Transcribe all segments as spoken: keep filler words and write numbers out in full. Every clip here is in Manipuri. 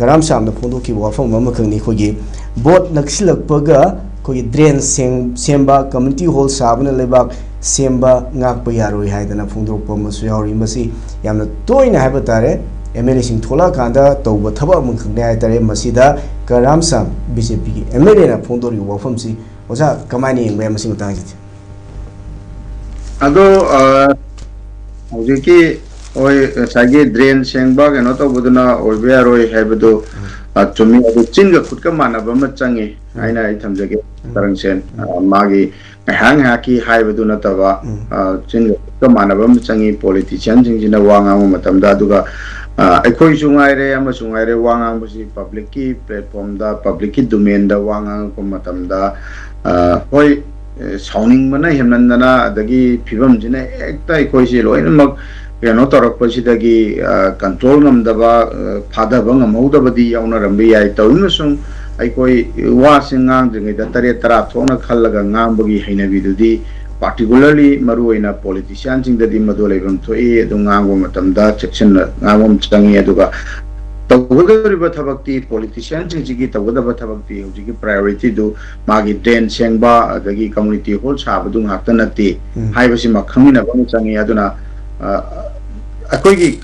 ꯀꯔꯥꯝ ꯁꯥꯝꯅ ꯐꯣꯡꯗꯣꯛꯈꯤꯕ ꯋꯥꯐꯝ ꯑꯃꯈꯛꯅꯤ꯫ ꯑꯩꯈꯣꯏꯒꯤ ꯚꯣꯠ ꯅꯛꯁꯤꯜꯂꯛꯄꯒ ꯑꯩꯈꯣꯏꯒꯤ ꯗ꯭ꯔꯦꯟ ꯁꯦꯝ-, ꯁꯦꯝꯕ, ꯀꯝꯃ꯭ꯌꯨꯅꯤꯇꯤ ꯍꯣꯜ ꯁꯥꯕꯅ ꯂꯩꯕꯥꯛ ꯁꯦꯝꯕ ꯉꯥꯛꯄ ꯌꯥꯔꯣꯏ ꯍꯥꯏꯗꯅ ꯐꯣꯡꯗꯣꯔꯛꯄ ꯑꯃꯁꯨ ꯌꯥꯎꯔꯤ꯫ ꯃꯁꯤ ꯌꯥꯝꯅ ꯇꯣꯏꯅ ꯍꯥꯏꯕ ꯇꯥꯔꯦ, ꯑꯦꯝ ꯑꯦꯜ ꯑꯦꯁꯤꯡ ꯊꯣꯛꯂꯛꯑꯀꯥꯟꯗ ꯇꯧꯕ ꯊꯕꯛ ꯑꯃꯈꯛꯅꯦ ꯍꯥꯏ ꯇꯥꯔꯦ꯫ ꯃꯁꯤꯗ ꯀꯔꯥꯝ ꯁꯥꯝ ꯕꯤ ꯖꯦ ꯄꯤꯒꯤ ꯑꯦꯝ ꯑꯦꯜ ꯑꯦꯅ ꯐꯣꯡꯗꯣꯔꯤꯕ ꯋꯥꯐꯝꯁꯤ ꯑꯣꯖꯥ ꯀꯃꯥꯏꯅ ꯌꯦꯡꯕ ꯌꯥꯏ ꯃꯁꯤ ꯃꯇꯥꯡꯁꯤꯗꯤ? ꯑꯗꯣ, ꯑ, ꯍꯧꯖꯤꯛꯀꯤ ꯍꯣꯏ, ꯉꯁꯥꯏꯒꯤ ꯗ꯭ꯔꯦꯟ ꯁꯦꯡꯕ ꯀꯩꯅꯣ ꯇꯧꯕꯗꯨꯅ ꯑꯣꯏꯕ ꯌꯥꯔꯣꯏ ꯍꯥꯏꯕꯗꯨ, ꯑ, ꯆꯨꯝꯃꯤ꯫ ꯑꯗꯨ ꯆꯤꯟꯒ ꯈꯨꯠꯀ ꯃꯥꯟꯅꯕ ꯑꯃ ꯆꯪꯉꯤ ꯍꯥꯏꯅ ꯑꯩ ꯊꯝꯖꯒꯦ, ꯀꯔꯟꯁꯦꯟ꯫ ꯑ, ꯃꯥꯒꯤ ꯉꯥꯏꯍꯥꯛ ꯉꯥꯏꯍꯥꯛꯀꯤ ꯍꯥꯏꯕꯗꯨ ꯅꯠꯇꯕ, ꯑ, ꯆꯤꯟꯒ ꯈꯨꯠꯀ ꯃꯥꯟꯅꯕ ꯑꯃ ꯆꯪꯉꯤ ꯄꯣꯂꯤꯇꯤꯁꯤꯌꯥꯟꯁꯤꯡꯁꯤꯅ ꯋꯥ ꯉꯥꯡꯕ ꯃꯇꯝꯗ꯫ ꯑꯗꯨꯒ, ꯑ, ꯑꯩꯈꯣꯏꯁꯨ ꯉꯥꯏꯔꯦ, ꯑꯃꯁꯨ ꯉꯥꯏꯔꯦ, ꯋꯥ ꯉꯥꯡꯕꯁꯤ ꯄꯕ꯭ꯂꯤꯛꯀꯤ ꯄ꯭ꯂꯦꯠꯐꯣꯝꯗ, ꯄꯕ꯭ꯂꯤꯛꯀꯤ ꯗꯣꯃꯦꯟꯗ ꯋꯥ ꯉꯥꯡꯉꯛꯄ ꯃꯇꯝꯗ, ꯑ, ꯍꯣꯏ, ꯑ, ꯁꯥꯎꯅꯤꯡꯕꯅ ꯍꯦꯟꯃꯟꯗꯅ, ꯑꯗꯒꯤ ꯐꯤꯕꯝꯁꯤꯅ ꯍꯦꯛꯇ ꯑꯩꯈꯣꯏꯁꯦ ꯂꯣꯏꯅꯃꯛ ꯀꯩꯅꯣ ꯇꯧꯔꯛꯄꯁꯤꯗꯒꯤ, ꯑ, ꯀꯟꯇ꯭ꯔꯣꯜ ꯉꯝꯗꯕ, ꯑ, ꯐꯥꯊꯕ ꯉꯝꯍꯧꯗꯕꯗꯤ ꯌꯥꯎꯅꯔꯝꯕ ꯌꯥꯏ꯫ ꯇꯧꯔꯤꯕꯁꯨꯡ ꯑꯩꯈꯣꯏ ꯋꯥꯁꯤ ꯉꯥꯡꯗ꯭ꯔꯤꯉꯩꯗ ꯇꯔꯦꯠ ꯇꯔꯥ ꯊꯣꯛꯅ ꯈꯜꯂꯒ ꯉꯥꯡꯕꯒꯤ ꯍꯩꯅꯕꯤꯗꯨꯗꯤ, ꯄꯥꯔꯇꯤꯀꯨꯂꯔꯂꯤ ꯃꯔꯨꯑꯣꯏꯅ ꯄꯣꯂꯤꯇꯤꯁꯤꯌꯥꯟꯁꯤꯡꯗꯗꯤ ꯃꯗꯨ ꯂꯩꯐꯝ ꯊꯣꯛꯏ꯫ ꯑꯗꯨ ꯉꯥꯡꯕ ꯃꯇꯝꯗ ꯆꯦꯛꯁꯤꯟꯅ ꯉꯥꯡꯕ ꯑꯃ ꯆꯪꯉꯤ꯫ ꯑꯗꯨꯒ ꯇꯧꯒꯗꯧꯔꯤꯕ ꯊꯕꯛꯇꯤ, ꯄꯣꯂꯤꯇꯤꯁꯤꯌꯥꯟꯁꯤꯡꯁꯤꯒꯤ ꯇꯧꯒꯗꯕ ꯊꯕꯛꯇꯤ ꯍꯧꯖꯤꯛꯀꯤ ꯄ꯭ꯔꯥꯏꯌꯣꯔꯤꯇꯤꯗꯨ ꯃꯥꯒꯤ ꯗ꯭ꯔꯦꯟ ꯁꯦꯡꯕ, ꯑꯗꯒꯤ ꯀꯝꯃ꯭ꯌꯨꯅꯤꯇꯤ ꯍꯣꯜ ꯁꯥꯕꯗꯨ ꯉꯥꯛꯇ ꯅꯠꯇꯦ ꯍꯥꯏꯕꯁꯤꯃ ꯈꯪꯃꯤꯟꯅꯕ ꯑꯃ ꯆꯪꯉꯤ꯫ ꯑꯗꯨꯅ, ꯑ, ꯑꯩꯈꯣꯏꯒꯤ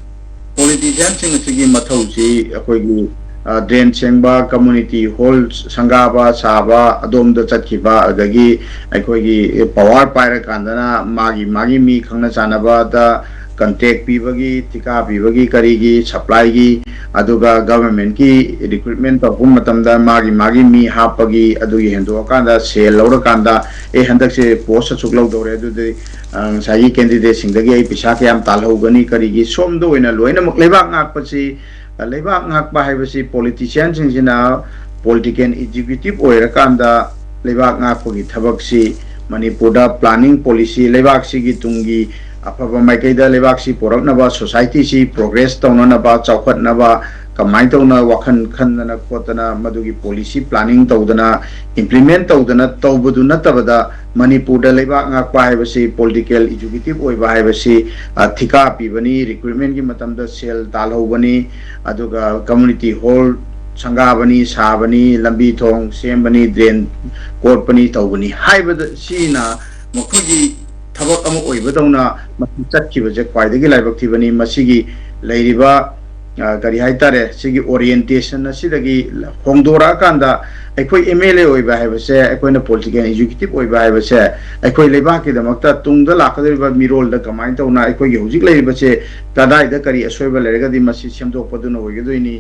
ꯄꯣꯂꯤꯇꯤꯁꯤꯌꯥꯟꯁꯤꯡ ꯑꯁꯤꯒꯤ ꯃꯊꯧꯁꯤ ꯑꯩꯈꯣꯏꯒꯤ, ꯑ, ꯗ꯭ꯔꯦꯟ ꯁꯦꯡꯕ, ꯀꯝꯃ꯭ꯌꯨꯅꯤꯇꯤ ꯍꯣꯜ ꯁꯪꯒꯥꯕ, ꯁꯥꯕ, ꯑꯗꯣꯝꯗ ꯆꯠꯈꯤꯕ, ꯑꯗꯒꯤ ꯑꯩꯈꯣꯏꯒꯤ ꯄꯋꯥꯔ ꯄꯥꯏꯔꯀꯥꯟꯗꯅ ꯃꯥꯒꯤ, ꯃꯥꯒꯤ ꯃꯤ ꯈꯪꯅ ꯆꯥꯟꯅꯕꯗ ꯀꯟꯇ꯭ꯔꯦꯛ ꯄꯤꯕꯒꯤ, ꯊꯤꯀꯥ ꯄꯤꯕꯒꯤ, ꯀꯔꯤꯒꯤ, ꯁꯄ꯭ꯂꯥꯏꯒꯤ, ꯑꯗꯨꯒ ꯒꯚꯔꯟꯃꯦꯟꯠꯀꯤ ꯔꯤꯀ꯭ꯔꯨꯠꯃꯦꯟꯠ ꯇꯧꯔꯛꯄ ꯃꯇꯝꯗ ꯃꯥꯒꯤ, ꯃꯥꯒꯤ ꯃꯤ ꯍꯥꯞꯄꯒꯤ, ꯑꯗꯨꯒꯤ ꯍꯦꯟꯗꯣꯛꯑꯀꯥꯟꯗ ꯁꯦꯜ ꯂꯧꯔꯀꯥꯟꯗ, "ꯑꯦ, ꯍꯟꯗꯛꯁꯦ ꯄꯣꯁ ꯑꯁꯨꯛ ꯂꯧꯗꯧꯔꯦ, ꯑꯗꯨꯗꯤ, ꯑ, ꯉꯁꯥꯏꯒꯤ ꯀꯦꯟꯗꯤꯗꯦꯠꯁꯤꯡꯗꯒꯤ ꯑꯩ ꯄꯩꯁꯥ ꯀꯌꯥꯝ ꯇꯥꯜꯍꯧꯒꯅꯤ?" ꯀꯔꯤꯒꯤ? ꯁꯣꯝꯗ ꯑꯣꯏꯅ ꯂꯣꯏꯅꯃꯛ ꯂꯩꯕꯥꯛ ꯉꯥꯛꯄꯁꯤ, ꯑ, ꯂꯩꯕꯥꯛ ꯉꯥꯛꯄ ꯍꯥꯏꯕꯁꯤ ꯄꯣꯂꯤꯇꯤꯁꯤꯌꯥꯟꯁꯤꯡꯁꯤꯅ ꯄꯣꯂꯤꯇꯤꯀꯦꯜ ꯑꯦꯛꯖꯤꯀ꯭ꯌꯨꯇꯤꯚ ꯑꯣꯏꯔꯀꯥꯟꯗ ꯂꯩꯕꯥꯛ ꯉꯥꯛꯄꯒꯤ ꯊꯕꯛꯁꯤ ꯃꯅꯤꯄꯨꯔꯗ ꯄ꯭ꯂꯥꯅꯤꯡ ꯄꯣꯂꯤꯁꯤ, ꯂꯩꯕꯥꯛꯁꯤꯒꯤ ꯇꯨꯡꯒꯤ ꯑꯐꯕ ꯃꯥꯏꯀꯩꯗ ꯂꯩꯕꯥꯛꯁꯤ ꯄꯣꯔꯛꯅꯕ, ꯁꯣꯁꯥꯏꯇꯤꯁꯤ ꯄ꯭ꯔꯣꯒ꯭ꯔꯦꯁ ꯇꯧꯅꯅꯕ, ꯆꯥꯎꯈꯠꯅꯕ, ꯀꯃꯥꯏꯅ ꯇꯧꯅ ꯋꯥꯈꯜ ꯈꯟꯗꯅ ꯈꯣꯠꯇꯅ ꯃꯗꯨꯒꯤ ꯄꯣꯂꯤꯁꯤ ꯄ꯭ꯂꯥꯅꯤꯡ ꯇꯧꯗꯅ ꯏꯝꯄ꯭ꯂꯤꯃꯦꯟ ꯇꯧꯗꯅ ꯇꯧꯕꯗꯨ ꯅꯠꯇꯕꯗ, ꯃꯅꯤꯄꯨꯔꯗ ꯂꯩꯕꯥꯛ ꯉꯥꯛꯄ ꯍꯥꯏꯕꯁꯤ ꯄꯣꯂꯤꯇꯤꯀꯦꯜ ꯑꯦꯛꯖꯤꯀ꯭ꯌꯨꯇꯤꯕ ꯑꯣꯏꯕ ꯍꯥꯏꯕꯁꯤ, ꯑ, ꯊꯤꯀꯥ ꯄꯤꯕꯅꯤ, ꯔꯤꯀ꯭ꯔꯨꯏꯠꯃꯦꯟꯒꯤ ꯃꯇꯝꯗ ꯁꯦꯜ ꯇꯥꯜꯍꯧꯕꯅꯤ, ꯑꯗꯨꯒ ꯀꯝꯃ꯭ꯌꯨꯅꯤꯇꯤ ꯍꯣꯜ ꯁꯪꯒꯥꯕꯅꯤ, ꯁꯥꯕꯅꯤ, ꯂꯝꯕꯤ ꯊꯣꯡ ꯁꯦꯝꯕꯅꯤ, ꯗ꯭ꯔꯦꯟ ꯀꯣꯠꯄꯅꯤ, ꯇꯧꯕꯅꯤ ꯍꯥꯏꯕꯗ ꯁꯤꯅ ꯃꯈꯣꯏꯒꯤ ꯊꯕꯛ ꯑꯃ ꯑꯣꯏꯕꯗꯧꯅ ꯃꯁꯤ ꯆꯠꯈꯤꯕꯁꯦ ꯈ꯭ꯋꯥꯏꯗꯒꯤ ꯂꯥꯏꯕꯛ ꯊꯤꯕꯅꯤ꯫ ꯃꯁꯤꯒꯤ ꯂꯩꯔꯤꯕ, ꯑ, ꯀꯔꯤ ꯍꯥꯏꯇꯥꯔꯦ, ꯁꯤꯒꯤ ꯑꯣꯔꯤꯌꯦꯟꯇꯦꯁꯟ ꯑꯁꯤꯗꯒꯤ ꯍꯣꯡꯗꯣꯔꯛꯑꯀꯥꯟꯗ ꯑꯩꯈꯣꯏ ꯑꯦꯝ ꯑꯦꯜ ꯑꯦ ꯑꯣꯏꯕ ꯍꯥꯏꯕꯁꯦ, ꯑꯩꯈꯣꯏꯅ ꯄꯣꯂꯤꯇꯤꯀꯦꯜ ꯑꯦꯛꯖꯤꯀ꯭ꯌꯨꯇꯤꯕ ꯑꯣꯏꯕ ꯍꯥꯏꯕꯁꯦ ꯑꯩꯈꯣꯏ ꯂꯩꯕꯥꯛꯀꯤꯗꯃꯛꯇ ꯇꯨꯡꯗ ꯂꯥꯛꯀꯗꯧꯔꯤꯕ ꯃꯤꯔꯣꯜꯗ ꯀꯃꯥꯏꯅ ꯇꯧꯅ ꯑꯩꯈꯣꯏꯒꯤ ꯍꯧꯖꯤꯛ ꯂꯩꯔꯤꯕꯁꯦ ꯀꯗꯥꯏꯗ ꯀꯔꯤ ꯑꯁꯣꯏꯕ ꯂꯩꯔꯒꯗꯤ ꯃꯁꯤ ꯁꯦꯝꯗꯣꯛꯄꯗꯨꯅ ꯑꯣꯏꯒꯗꯣꯏꯅꯤ꯫